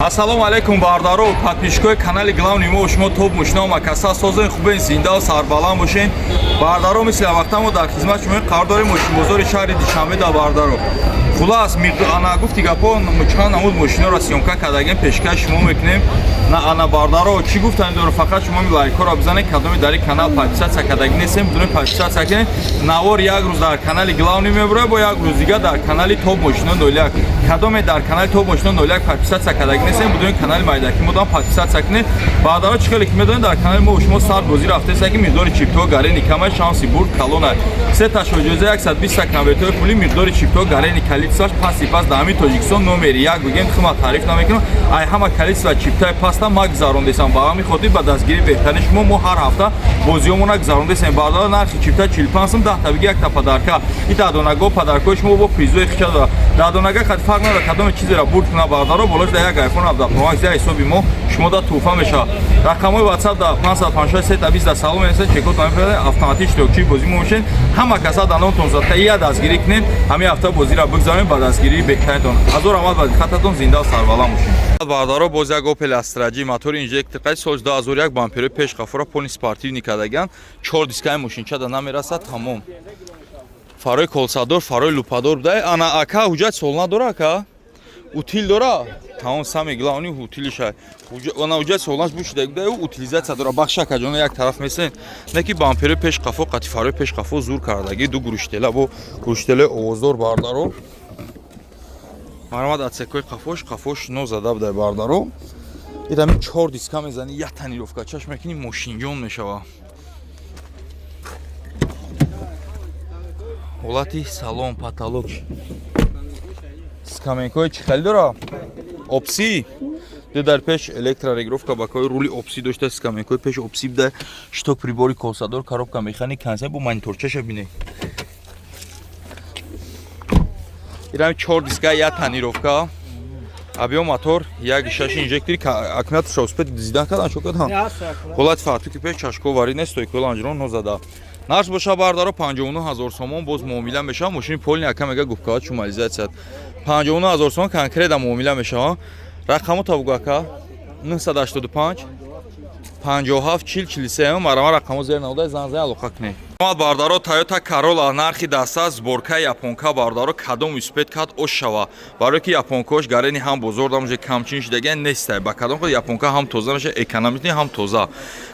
Ассалому алайкум, бародаро, подписчикои канали главный мо. Шумо топ мошино макаса созен, хубен, зиндаву сарбаланд бошен. Бародаро, мисли вақта мо дар хизмат шумо қарор дорем, мошинбозори шаҳри Душанбе да, бародаро. Хулас, ана гуфти гапо, чанд намуд мошиноро съёмка кардагем, пешкаш шумо мекунем. На ана, бародаро, чӣ гуфтани дорам? Фақат шумо лайкҳоро бизанед. Кадоми дар ин канал подписаться кардаги нестем, бидунед подписаться кунед. Навор як рӯз дар канали главный мебурад, бо як рӯз дига дар канали Топ мошино 01. Кадоме дар канали Топ мошино 01 подписаться кардаги нестем, бидунед канали майдаки модам подписаться кунед. Бародаро, чӣ хеле ки медонед, дар канали мо шумо сар бозӣ рафтеста, ки миқдори чиптҳо гарени камай, шанси бурд калона. Се ташоҷоиза, 120 конвертҳои пулӣ, миқдори чиптҳо гарени количестваш пасти паст дар ҳамин Тоҷикистон номери як бигем, хима таъриф намекунам. Ай ҳама количества чиптаи паста ма гузарондесам. Ба ҳамин хотир ба дастгирии беҳтарини шумо мо ҳар ҳафта бозиҳомона гузарондесем. Бародаро, нархи чипта 45 сум, 10 та биги, якта подарка. И дадонагоҳ подаркҳои шумо бо призои хича дорад. Дадонага хати фарқ надорад, кадоме чизеро бурд куна, бародаро, болош да як айфон 17 Pro Max ҳисоби мо шумо да туҳфа мешавад. Рақамҳои WhatsApp да 556 3 20 да салом менависед, чекотон мефирад, автоматик иштирокчии бозӣ мо мешед. Ҳама каса дар номтон зада я дастгирӣ кунед. Ҳамин ҳафта бозиро бигзаронем ба дастгирии беҳтаринтон. Ҳазор раҳмат ба диққататон, зинда сарбаланд бошед. Бародаро, боз як Opel Astra J, мотори инжектор қай, соли 2001, бамперои пеш қафора полный спортивный кардаган, чор дискаи мошинчада намерасад, тамом. Фарои колсадор, фарои лупадор буда. Ана, ака, ҳуҷҷат сол надора, ака, утил дора, тамом. Самый главный утилиша. Ана, ҳуҷҷат солнаш бушида буда, утилизация дора. Бахша, акаҷона, як тараф месен, не ки бамперои пеш қафо қати фарои пеш қафо зур кардагӣ, ду гурӯштела бо гурӯштелаи овоздор. Бардаро, марҳамат, отсекои қафош, қафош но зада буда, бардаро. Идами чор диска мезани, як тонировка чашм мекунӣ, мошинҷон мешава. Ҳолати салон, потолок, скамейкаҳои чӣ хеле дора, опси ду дар пеш, электрорегулировка бакои рули опси дошта, скамейкаҳои пеш опси буда, щиток прибори колсадор, коробка механик, консер бо мониторчаша бинед. Ирам чор диска, як тонировка, объём мотор 1,6 инжектори, аккумуляторша успеть зидан кардан, чо кардан. Ҳолати фартуки пеш, чашко вари нест, стойкои лонжерон нозада. Нарх боша, бардаро, 59 ҳазор сомон, боз муомила мешавад. Мошини полный, ака мега, губкава чумализатсия. 59 ҳазор сомон конкретно муомила мешавад. Рақамо табугу, ака: 985 57 40 43. Марама, рақамо зер навода, зан зан алоқа кунед. Бардаро, Toyota Corolla, нархи даста, сборка японка. Бардаро, кадом успеть кад ош шава, барое ки японкаош гарени ҳам бозор даможе камчин шидаген нестай. Ба кадом худ японка ҳам тоза меша, экономичный, ҳам тоза.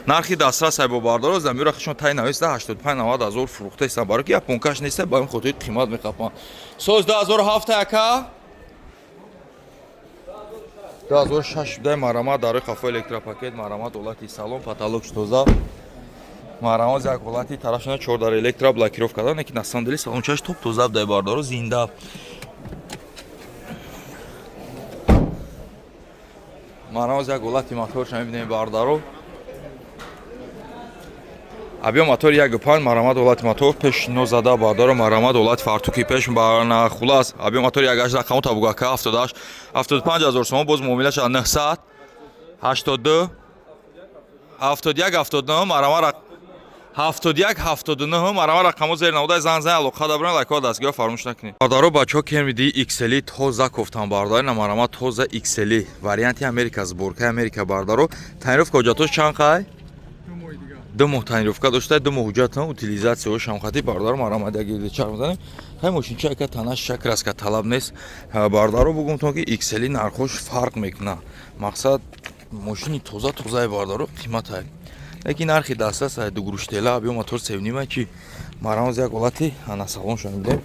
Нархи дастрас ай бо, бардаро, замира хишон тай нависта 85 90 ҳазор фурӯхта, барое ки японкаш нестай, ба ин хотири қимат меқапанд. Соз 2007, ака, 2006 дай. Марамат, дарои қафо электропакет. Марамат, ҳолати салон, потолок тоза. Марамат, як ҳолати тарафшона чор дар электро блокировка кардан, лекин на самом деле салончаш топ тоза дай, бардаро, зинда. Марамат, як ҳолати моторша мебинем, бардаро. Объём мотор 1,5. Марамат, ҳолати мотор пеш нозада, бардаро. Марамат, ҳолати фартуки пеш. Барна, хулас, объём мотор 1,8. Рақамо табугака: 78 75 ҳазор сомон, боз муомила шава. 900 82 71 79. Марама, 71 79. Марама, рақамо зер навода, зан зан алоқа дабран, лайкҳо дастгиҳо фаромӯш накунед. Бардаро, бачаҳо, Camry XL тоза кофтан, бардаро. Ина, марама, тоза XL, варианти Америка, сборкаи Америка. Бардаро, тонировка ҳуҷҷатош чанд қай? 2 моҳ тонировка дошта, 2 моҳ ҳуҷҷат, утилизатсияо шамхати. Бардаро, марама, як чарх мезанем. Ҳай, мошинча, ака, танаш шакраска талаб нест. Бардаро, бугумтон, ки XL нархош фарқ мекунад. Мақсад, мошини тоза тозаи, бардаро, қиматай, лекин нархи дастрас ай. Дугуруштела, объём мотор севнима чи. Марамаз, як ҳолати ана салоншо мебинем.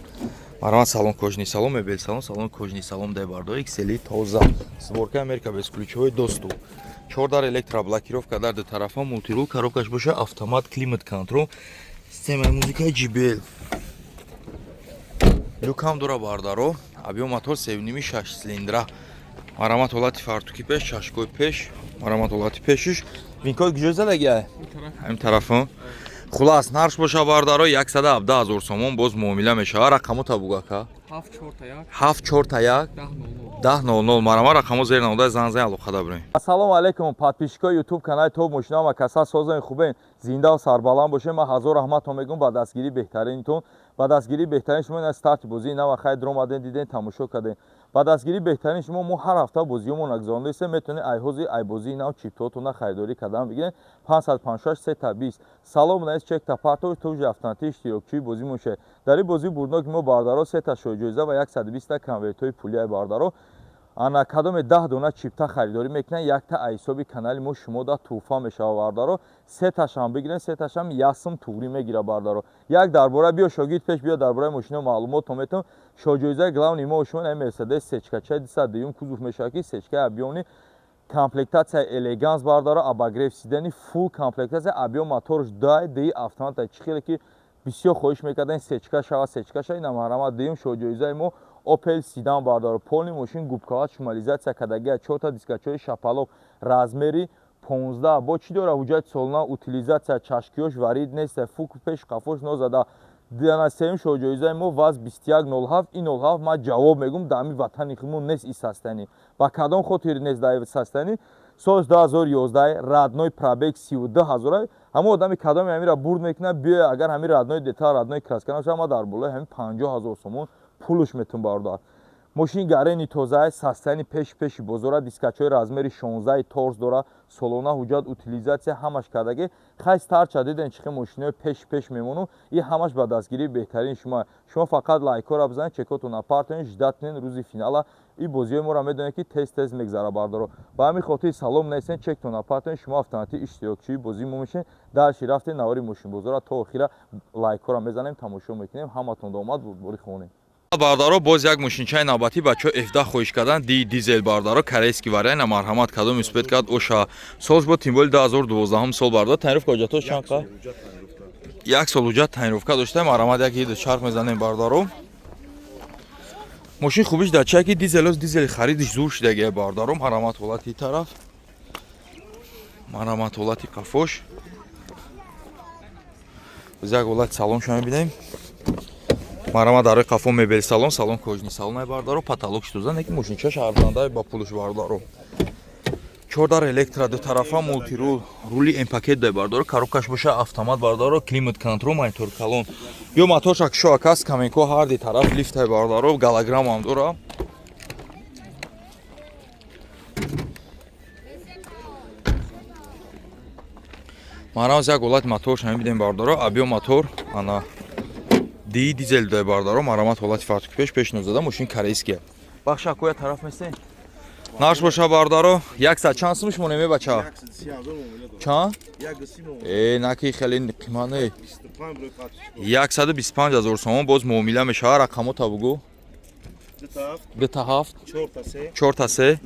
Марамаз, салон кожаный салон, мебел салон, салон кожаный салон дай, бардор. XL тоза, сборка Америка, бесключевой доступ, чор дар электроблокировка дар ду тарафа, мультирул, коробкаш боша автомат, климат контрол, системаи музикаи JBL, люкам дора. Бардаро, объём мотор севними, шаш цилиндра. Марамат, ҳолати фартуки пеш, чашкои пеш. Марамат, ҳолати пешиш. Винкод куҷо задагиай? Ҳамин тарафа. Хулас, нарх боша, бардаро, 117 ҳазор сомон, боз муомила мешава. Рақамо табугака: 7 4 1 10 00. Марама, рақамо зер навода, зан зан алоқа дабрем. Ассалому алайкум, подписчикои ютуб канали Топ мошина ва каса, созани хубен, зиндаву сарбаланд бошед. Ман ҳазор раҳматон мегӯм ба дастгирии беҳтаринтон, ба дастгирии беҳтарин шумо. Ина старти бозии нава, хайр, омаден, диден, тамошо кардем. Ба дастгирии беҳтарини шумо мо ҳар ҳафта бозиёмон гузарондастем. Метавонед айҳози айбозии нав чиптоотона харидорӣ кардан бигиред. 556 3 20. Салом наис, чекта партов тожи автоматӣ иштирокчии бозӣ мошед. Дар ин бозии бурдноки мо, бардаро, сета шоҳҷоиза ва 120 конвертҳои пулии бардаро. Ана кадоме 10 дона чипта харидорӣ мекунанд, якта айҳисоби канали мо шумо да тӯҳфа мешава, бардаро. Сеташам бигирен, сеташам ясм туғрӣ мегира, бардаро. Як дар бора биё, шогирд пеш биё, дар бораи мошино маълумот метавон. Шоҳҷоизаи главный мо шумо ин Мерседес сечкачаи 202 кузов мешавад, ки сечкаи объёмный, комплектация элеганс, бардаро, обогрев сиденья, фулл комплектация, объём моторш дай ди автомата. Чӣ хеле ки бисёр хоҳиш мекарданд, сечка шава, сечка шава, ина марҳамат. Дуюм шоҳҷоизаи мо Опел седан, бардаро, полный мошин губкават, шумализация кардагия, чорта дискачои шапалоқ размери 15 бо чӣ дора, ҳуҷҷати солона, утилизация, чашкиёш варид нест, фук пеш қафош нозада. Дана сеюм шоҳҷоизаи мо ВАЗ 2107. Ин 07 ман ҷавоб мегӯм, дар ҳамин ватани худмон нест ин состояние. Ба кадом хотир нест дар состояние? Соли 2011, родной пробег 32 ҳазора. Ҳамон одами кадоме ҳамира бурд мекунад, биёя, агар ҳамин родной деталь, родной краска набошад, ман дар болои ҳамин 50 ҳазор сомон пулш метун, бародар. Мошини гарени тоза, состояние пеши пеши бозора, дискачҳои размери 16 торс дора, солона ҳуҷҷат, утилизация ҳамаш кардаги. Хай, старча диден, чихе мошинои пеши пеш мемону. И ҳамаш ба дастгирии беҳтарини шумо. Шумо фақат лайкҳоро бизанед, чекотона партоен, ждать кунед рӯзи финала. И бозиҳои моро медонед, ки тез тез мегзара, бардаро. Ба ҳамин хотир салом нестен, чектона партоен, шумо автоматӣ иштирокчии бозии мо мешед. Дальше рафтем навори мошинбозора, то охира лайкҳоро мезанем, тамошо мекунем. Ҳаматон омад, бурдборӣ хонем, бардаро. Боз як мошинчаи навбатӣ бачаҳо F10 хоҳиш кардан, ди дизел, бардаро, корейский вариант. Марҳамат, кадом успеть кард оша. Солш бо тимболи 2012 сол, бардаро. Тонировка, ҳуҷҷатҳош чанд қа? Як сол ҳуҷҷат, тонировка дошта. Марҳамат, як иду чарх мезанем, бардаро. Мошин хубиш дар чия, ки дизелоз, дизели харидиш зур шудагия, бардаро. Марҳамат, ҳолати тараф, марҳамат, ҳолати қафош. Боз як ҳолати салоншо мебинем. Марҳамат, дарои қафо мебел салон, салон кожаный салон, бардаро, потолок штуза неки, мошинчаш арзанда ба пулш, бардаро. Чордар электро, дутарафа мультирул, рули М-пакет дай, бардаро, коробкаш боша автомат, бардаро, климат контрол, монитор калон. Ё моторша кшо акас, каменко ҳар ди тараф лифтай, бардаро, голограммам дора. Марҳамат, як ҳолати моторша мебинем, бардаро. Объём мотор ана ди дизел дай, бардаро. Марҳамат, ҳолати фартуки пеш, пеш нозада, мошин корейския. Бахша кӯя тараф местен. Нарш боша, бардаро, яксад чанд сум шумо неме, бача? Чанд? Э, наки хеле қимат не. 125 ҳазор сомон, боз муомила мешава. Рақамота бугӯ. Дута ҳафт, чорта се,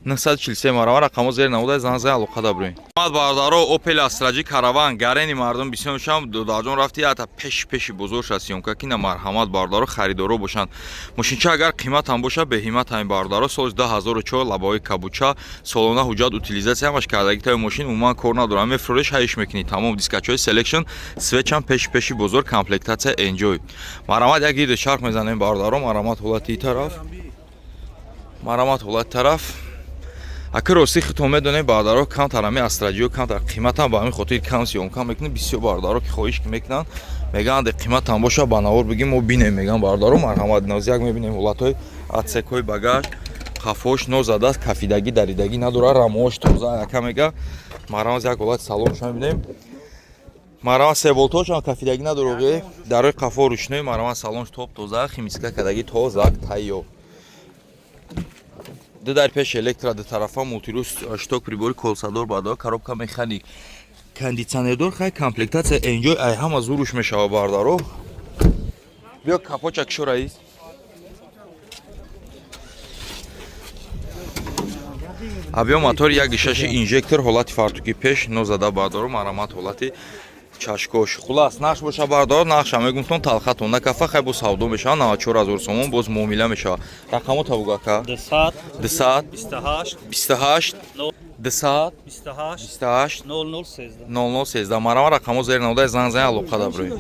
943. Марама рақамо зер намуда, зан зан алоқа дабурем. Бардаро, Опел Астраҷи Караван, гарени мардум бисёр мешавам. Додарҷон, рафти ята пеши пеши бозор ша съёмка кина. Марҳамат, бардаро, харидоро бошанд. Мошинча агар қиматам боша, беҳимат ҳамин, бардаро. Соли 2004, лабаҳои кабуча, солона ҳуҷҷат, утилизация ҳамаш кардаги. Таи мошин умуман кор надорам, мефурӯш, ҳайш мекунӣ, тамом. Дискачҳои селекшн, свечам пеши пеши бозор, комплектация энҷой. Марҳамат, як гирди чарх мезанем, бардаро. Марҳамат, ҳолати тараф, марҳамат, ҳолати тараф. Ака, рости худтон медонем, бардаро, камтар ҳами астраҷиё камтар қиматам, ба ҳамин хотир кам съёмка мекунем. Бисёр бардаро ки хоҳиш ки мекунанд, мегӯянд, қиматам боша, ба навор бигим, мо бинем, мегӯям, бардаро. Марҳамат, нозияк мебинем ҳолатҳои отсекҳои багаж, қафош нозадааст, кафидагӣ, даридагӣ надорад, рамош тоза яка мега. Марҳамат, як ҳолати салоншо мебинем. Марҳамат, себолтошам кафидагӣ надорад, дарои қафо рӯшнои. Марҳамат, салонш топ тоза, химчистка кардагӣ, тозак, тайёр. Ду дар пеш электро, ду тарафа мультирул, щиток прибори, колсадор, бардор, коробка механик, кондитсионердор. Хай, комплектация энҷой, ай ҳама зуруш мешава, бардаро. Биё, капоча кишо, раис. Объём мотори як шаши инжектор, ҳолати фартуки пеш нозада, бардоро. Марҳамат, ҳолати чашкош. Хулас, нақш боша, бардор, нақша мегумтон, талхатон накафа. Хай, боз савдо мешава, 94 ҳазор сомон, боз муомила мешава. Рақамо табугака: 200 28 28 200 28 28 00 13. 00 13. Марама рақамо зер намуда, зан зан алоқа даброем.